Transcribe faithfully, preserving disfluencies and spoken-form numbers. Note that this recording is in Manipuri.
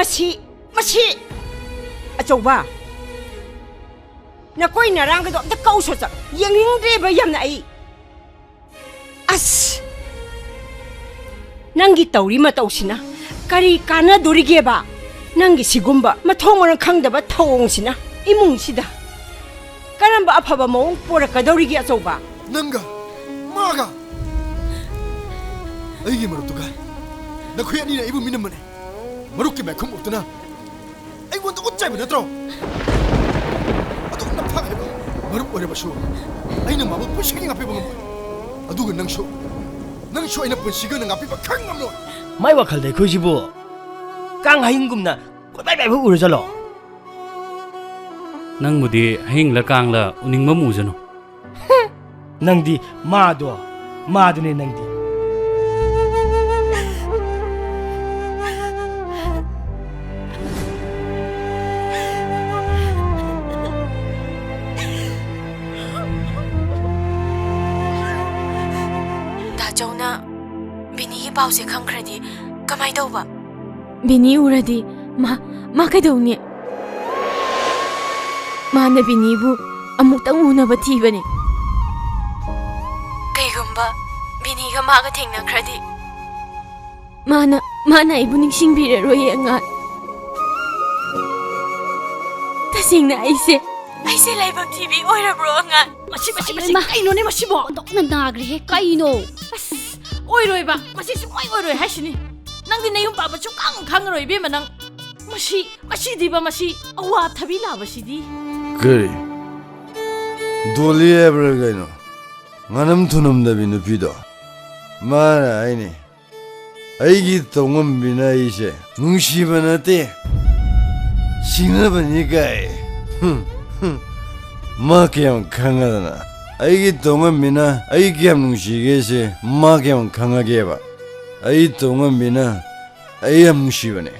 ꯃꯁꯤ, ꯃꯁꯤ! ꯑꯆꯧꯕ, ꯅꯀꯣꯏ ꯅꯔꯥꯡꯒꯗꯣ ꯑꯝꯇ ꯀꯧꯁꯣ ꯆꯠ꯫ ꯌꯦꯡꯅꯤꯡꯗ꯭ꯔꯦꯕ ꯌꯥꯝꯅ ꯑꯩ꯫ ꯑꯁ! ꯅꯪꯒꯤ ꯇꯧꯔꯤ ꯃꯇꯧꯁꯤꯅ ꯀꯔꯤ ꯀꯥꯟꯅꯗꯣꯔꯤꯒꯦꯕ? ꯅꯪꯒꯤ ꯁꯤꯒꯨꯝꯕ ꯃꯊꯣꯡ ꯃꯔꯝ ꯈꯪꯗꯕ ꯊꯧꯑꯣꯡꯁꯤꯅ ꯏꯃꯨꯡꯁꯤꯗ ꯀꯔꯝꯕ ꯑꯐꯕ ꯃꯑꯣꯡ ꯄꯣꯔꯛꯀꯗꯧꯔꯤꯒꯦ, ꯑꯆꯧꯕ? ꯅꯪꯒ ꯃꯥꯒ ꯑꯩꯒꯤ ꯃꯔꯨꯞꯇꯨꯒ ꯅꯈꯣꯏ ꯑꯅꯤꯅ ꯑꯩꯕꯨ ꯃꯤꯅꯝꯕꯅꯦ꯫ ꯃꯔꯨꯞꯀꯤ ꯃꯥꯏꯈꯨꯝ ꯎꯞꯇꯨꯅ ꯑꯩꯉꯣꯟꯗ ꯎꯠ ꯆꯥꯏꯕ ꯅꯠꯇ꯭ꯔꯣ? ꯑꯗꯨꯛ ꯅꯝꯊꯥꯛ ꯍꯥꯏꯕ ꯃꯔꯨꯞ ꯑꯣꯏꯔꯕꯁꯨ ꯑꯩꯅ ꯃꯥꯕꯨ ꯄꯨꯟꯁꯤꯒꯤ ꯉꯥꯛꯄꯤꯕ ꯉꯝꯃꯣꯏ꯫ ꯑꯗꯨꯒ ꯅꯪꯁꯨ, ꯅꯪꯁꯨ ꯑꯩꯅ ꯄꯨꯟꯁꯤꯒꯤ ꯑꯣꯏꯅ ꯉꯥꯛꯄꯤꯕ ꯈꯪ ꯉꯝꯂꯣꯏ꯫ ꯃꯥꯏ ꯋꯥꯈꯜꯗ ꯑꯩꯈꯣꯏꯁꯤꯕꯨ ꯀꯥꯡ ꯍꯌꯤꯡꯒꯨꯝꯅ ꯀꯣꯏꯄꯥꯏ ꯄꯥꯏꯕ ꯎꯔꯖꯥꯠꯂꯣ? ꯅꯪꯕꯨꯗꯤ ꯍꯌꯤꯡꯂ ꯀꯥꯡꯂ ꯎꯅꯤꯡꯕ ꯑꯃ ꯎꯖꯅꯨ꯫ ꯅꯪꯗꯤ ꯃꯥꯗꯣ, ꯃꯥꯗꯨꯅꯦ ꯅꯪꯗꯤ꯫ ꯗꯥ ꯆꯧꯅ ꯕꯤꯅꯤꯒꯤ ꯄꯥꯎꯁꯦ ꯈꯪꯈ꯭ꯔꯗꯤ ꯀꯃꯥꯏ ꯇꯧꯕ? ꯕꯤꯅꯤ ꯎꯔꯗꯤ ꯃꯥ, ꯃꯥ ꯀꯩꯗꯧꯅꯤ? ꯃꯥꯅ ꯕꯤꯅꯤꯕꯨ ꯑꯃꯨꯛꯇꯪ ꯎꯅꯕ ꯊꯤꯕꯅꯤ꯫ ꯀꯩꯒꯨꯝꯕ ꯕꯤꯅꯤꯒ ꯃꯥꯒ ꯊꯦꯡꯅꯈ꯭ꯔꯗꯤ ꯃꯥꯅ, ꯃꯥꯅ ꯑꯩꯕꯨ ꯅꯤꯡꯁꯤꯡꯕꯤꯔꯔꯣꯏꯌꯦ ꯑꯉꯥꯡ꯫ ꯇꯁꯦꯡꯅ ꯑꯩꯁꯦ, ꯑꯩꯁꯦ ꯂꯥꯏꯕꯛ ꯊꯤꯕꯤ ꯑꯣꯏꯔꯕ꯭ꯔꯣ ꯑꯉꯥꯡ? ꯃꯁꯤ, ꯃꯁꯤ, ꯃꯁꯤ ꯏꯃꯥ! ꯀꯩꯅꯣꯅꯦ ꯃꯁꯤꯕꯣ? ꯑꯣꯟꯊꯣꯛꯅ ꯅꯥꯈ꯭ꯔꯦꯍꯦ, ꯀꯩꯅꯣ? ꯑꯁ, ꯑꯣꯏꯔꯣꯏꯕ, ꯃꯁꯤ ꯁꯨꯡꯑꯣꯏ ꯑꯣꯏꯔꯣꯏ ꯍꯥꯏꯁꯤꯅꯤ꯫ ꯅꯪꯗꯤ ꯅꯌꯨꯝ ꯄꯥꯟꯕ ꯁꯨꯡꯈꯪ ꯈꯪꯉꯔꯣꯏ ꯏꯕꯦꯝꯃ ꯅꯪ꯫ ꯃꯁꯤ, ꯃꯁꯤꯗꯤꯕ, ꯃꯁꯤ ꯑꯋꯥꯊꯕꯤ ꯂꯥꯕꯁꯤꯗꯤ꯫ ꯀꯔꯤ? ꯗꯣꯂꯤ ꯍꯥꯏꯕ꯭ꯔꯥ ꯀꯩꯅꯣ? ꯉꯥꯅꯝ ꯊꯨꯅꯝꯗꯕꯤ ꯅꯨꯄꯤꯗꯣ꯫ ꯃꯥꯅ ꯍꯥꯏꯅꯤ, ꯑꯩꯒꯤ ꯇꯣꯡꯉꯝꯕꯤꯅ ꯑꯩꯁꯦ ꯅꯨꯡꯁꯤꯕ ꯅꯠꯇꯦ, ꯁꯤꯡꯅꯕꯅꯤ ꯀꯥꯏ꯫ ꯍꯨꯝ, ꯍꯨꯝ꯫ ꯃꯥ ꯀꯌꯥꯝ ꯈꯪꯉꯗꯅ? ꯑꯩꯒꯤ ꯇꯣꯡꯉꯝꯕꯤꯅ ꯑꯩ ꯀꯌꯥꯝ ꯅꯨꯡꯁꯤꯒꯦꯁꯦ ꯃꯥ ꯀꯌꯥꯝ ꯈꯪꯉꯒꯦꯕ? ꯑꯩ ꯇꯣꯡꯉꯝꯕꯤꯅ ꯑꯩ ꯌꯥꯝ ꯅꯨꯡꯁꯤꯕꯅꯦ꯫